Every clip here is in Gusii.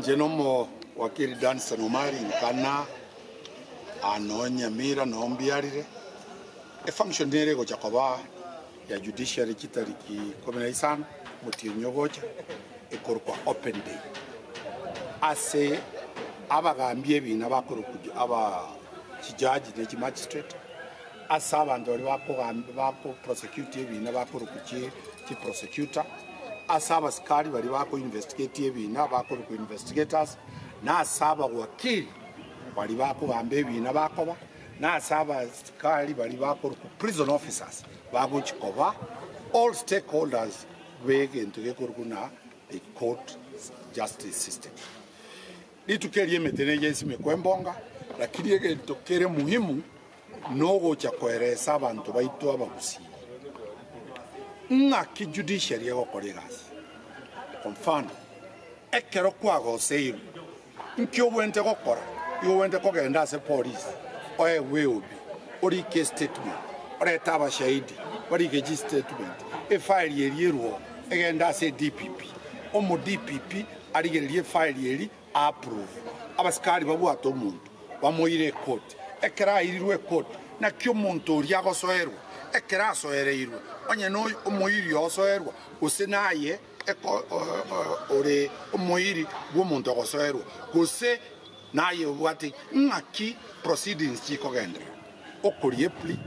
Inche nomowakili Dunstan Omari nkana aa noo Nyamira noo mbiarire, efunction nere egocha koba ya judiciary chitariki ikomi na isano omotienyi ogocha ekorokwa open day ase abagambi ebina bakorokwa aba chijaji ne chimagistrate ase abanto baria bakogamba bako prosecute ebina bakorokwa chi chiprosecutor ase abasikari baria bako investigate ebina bakorokwa investigators na ase abawakili baria bakogamba ebina bakoba na ase abasikari baria bakorokwa prison officers bagochia koba all stakeholders b'egento gekorokwa buna the court justice system. Rituko erio emete neye esimekwe embonga, lakini egento kere muhimu nogocha koeresa abanto baito abagusii ng'aki judiciary egokora egasi. Kwa mfano, ekero kwagoseirwe Inki ogwenerete gokora? Igo ogwenerete kogenda ase polisi, oegwe eobi, orike estatement, orete abashahidi barike chistatement, efaili eria erwo egende ase edpp, omo DPP arigererie efaili eria a approve. Abasikari babwate omonto bamoire ekoti. Ekero airirwe ekoti, naki omonto oria agosoerwa? Ekero asoereirwe, onye na omoiri osoerwa, gose naye ore omoiri bw'omonto ogosoerwa, gose naye obwate ng'aki proceedings chikogenderera, okoria eplea,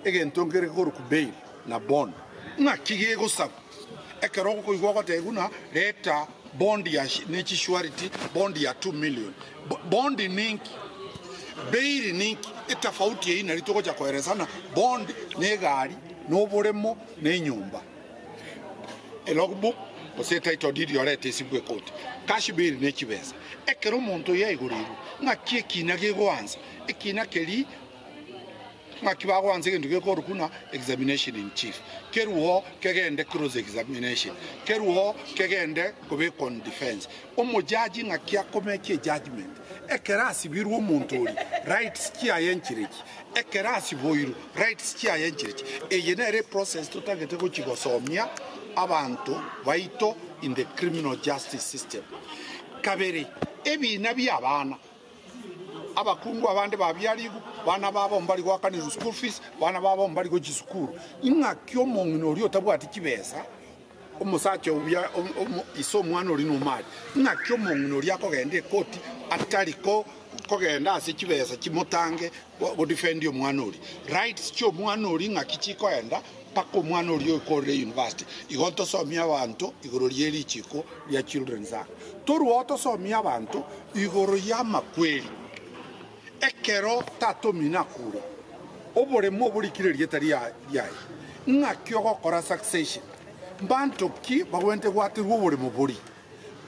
egento nkere gekorokwa bail na bond, ng'aki gegosabwa ekero okoigwa ogotebia buna reta bond ya ne chisuarity bond ya 2 million, bond ninki? Bail ninki? Etafauti eyio nari togocha koeresana bond na egari na oboremo na enyomba. Elogbook gose etitle deed yorete esibwe ekoti. Cash bail ne chibesa. Ekero omonto oyo aigoreirwe, ng'aki ekina gegoansa? Ekina keria ng'aki bagoansa egento gekorwa buna examination in chief. Keruo kegende cross examination, keruo kegende kobekwa on defence. Omojaji ng'aki akomekia ejudgement? Ekero asibirwe omonto oria, rights chiaye nchirechi? Ekero asiboirwe, rights chiaye nchirechi? Eye nere eprocess totagete gochia gosomia abanto baito in the criminal justice system. Kabere, ebina bi'abana, abakungu abande babiarigwe, bana babo mbari goakanerwa school fees, bana babo mbari gochia sukuru. Ing'aki omong'ina oria otabwati chibesa Omosacha obuya ise omwana oria nomari, ng'aki omong'ina oria akogenda ekoti atari kogenda ase chibesa chimotange godefend omwana oria. Rights chi'omwana oria ng'aki chikoenda mpaka omwana oria oikorire university. Igo ntosomie abanto igoro rie richiko ria Children's Act. Torwao tosomie abanto igoro y'amakweri. Ekero tata omino akure, oboremo oborikire erieta riaye, ng'aki ogokora succession? Mbanto ki bagwenerete gwaterwa oboremo boria?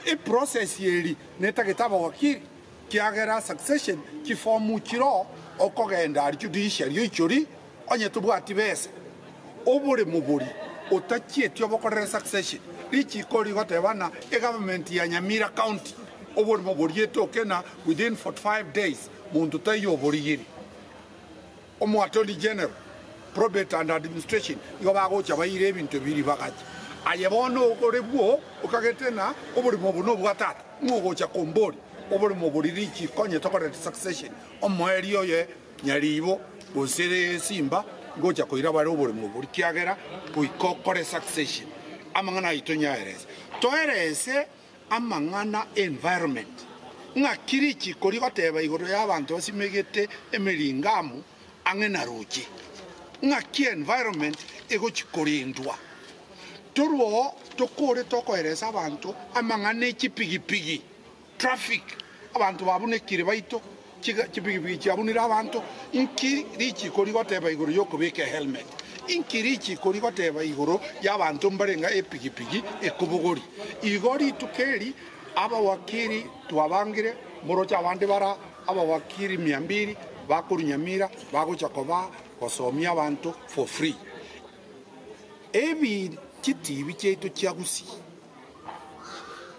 Eprocess eri netagete abawakili, kiagera succession chifomu chiroo okogenda aria judiciary oichori onye tobwati besa. Oboremo boria otachieti obokorere succession, richiko rigoteba ng'a egovernment ya Nyamira county oboremo boria etoke na within 45 days monto taiyo oborigiri. Omo Attorney General, Probate and Administration igo bagocha baire ebinto ebi ribagache. Aye bono ore bwo okagete ng'a oboremo obo nobwa tata, ng'o ogocha komboria oboremo boria richiko onye tokorete succession omoerio oye Nyaribo, gose simba ngocha koira bare oboremo obo, ekiagera goika okore succession. Amang'ana ayio tonyaerese. Toerese amang'ana environment, ng'aki richiko rigoteba igoro y'abanto basimegete emeringamu ang'e na roche, ng'aki environment egochi korendwa. Torwoo tokore tokoeresa abanto amang'ana e chipigipigi. Traffic, abanto babunekire baito, chipigipigi chiabunire abanto, inki richiko rigoteba igoro y'okobeka ehelmet? Inki richiko rigoteba igoro y'abanto mbare ng'a epigipigi ekobogoria? Igo rituko eri abawakiri twabangire, moroche abande bara abawakiri mia mbili bakorwa Nyamira bagocha koba gosomia abanto for free. Ebi chitibi chiaito chia Gusii.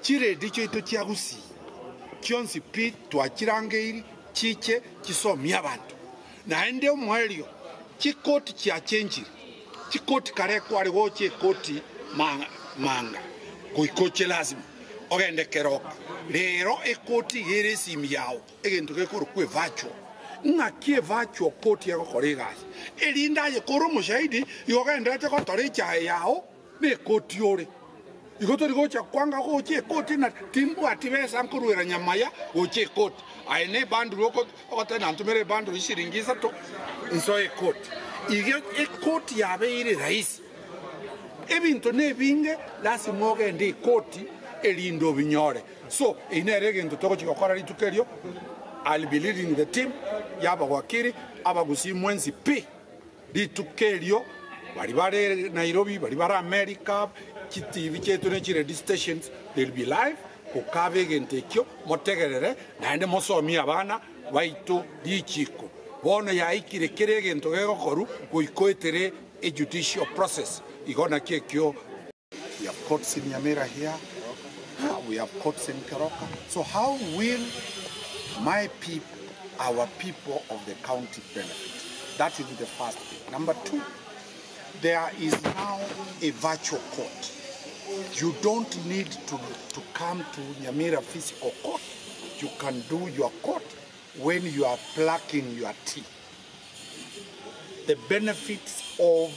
Chiredio chiaito chia Gusii chionsi pi twachirangeiri chiche chisomie abanto. Naende omoerio chikoti chiachenchire, chikoti kare kware gocha ekoti manga goika oche lazima ogende keroka. Rero ekoti iga ere esimi yao, egento gekorokwa evirtual. Ng'aki evirtual court egokora egasi? Erinde aye kore omoshahidi, igo ogenderete gotora echae yao na ekoti ore. Igo tori gocha kwanga gocha ekoti na timbwati besa nkoruera nyamaya gocha ekoti. Aye ne ebundle oko ogoteba nantomere ebundle chishiringi isato nsoe ekoti. Igo ekoti yabeire rahisi. Ebinto nebinge lasima ogende ekoti erinde obinyore. So eyio nere egento togochia gokora rituko erio, I'll be leading the team y'abawakili abagusii mwensi pi. Rituko erio baria bare Nairobi, baria bare America, chitivi chiaito ne chiredio stations they'll be live gokaba egento ekio motegerere naende mosomie abana baito richiko. Bono yaikire kera egento gegokorwa goika oetere a judicial process. Igo naki ekio. We have courts in Nyamira here, we have courts in Keroka. So how will my people, our people of the county benefit? That will be the first thing. Number two, there is now a virtual court. You don't need to, to come to Nyamira physical court. You can do your court when you are plucking your tea. The benefits of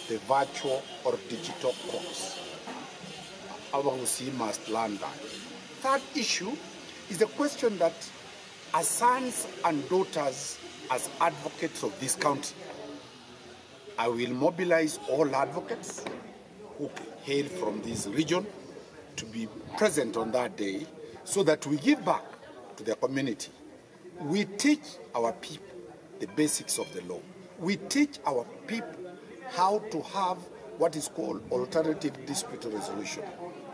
the virtual or digital courts. Abagusii must learn that. Third issue is the question that as sons and daughters, as advocates of this county, I will mobilize all advocates who hail from this region to be present on that day so that we give back to the community. We teach our people the basics of the law. We teach our people how to have what is called alternative dispute resolution,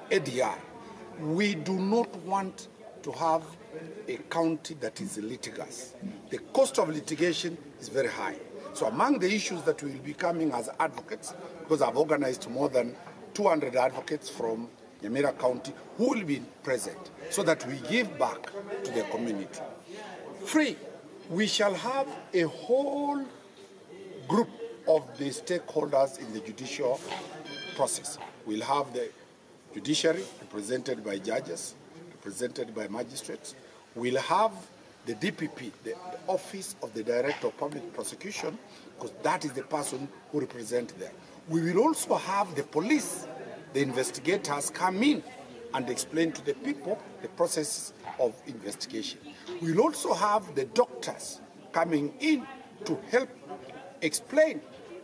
ADR. We do not want to have a county that is litigious. The cost of litigation is very high. So among the issues that we will be coming as advocates, because I've organized more than 200 advocates from Nyamira County who will be present so that we give back to the community. Free, we shall have a whole group of the stakeholders in the judicial process. We'll have the judiciary represented by judges, represented by magistrates. We'll have the DPP, the Office of the Director of Public Prosecution, because that is the person who represents them. We will also have the police, the investigators come in and explain to the people the process of investigation. We'll also have the doctors coming in to help explain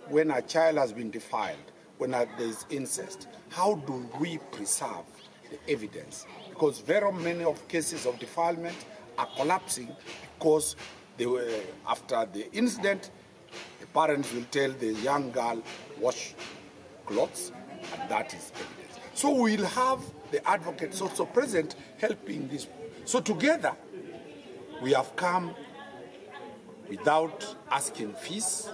when a child has been defiled, when there is incest, how do we preserve the evidence? Because very many of cases of defilement are collapsing because they were, after the incident, the parents will tell the young girl, wash clothes, and that is evidence. So we'll have the advocates also present helping this. So together, we have come without asking fees.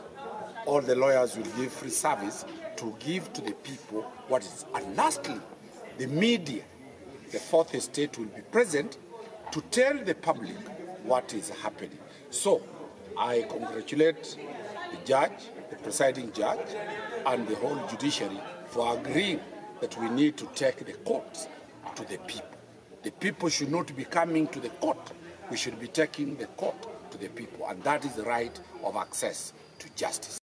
All the lawyers will give free service to give to the people what is. And lastly, the media, the fourth estate will be present to tell the public what is happening. So I congratulate the judge, the presiding judge, and the whole judiciary for agreeing that we need to take the courts to the people. The people should not be coming to the court. We should be taking the court to the people, and that is the right of access to justice.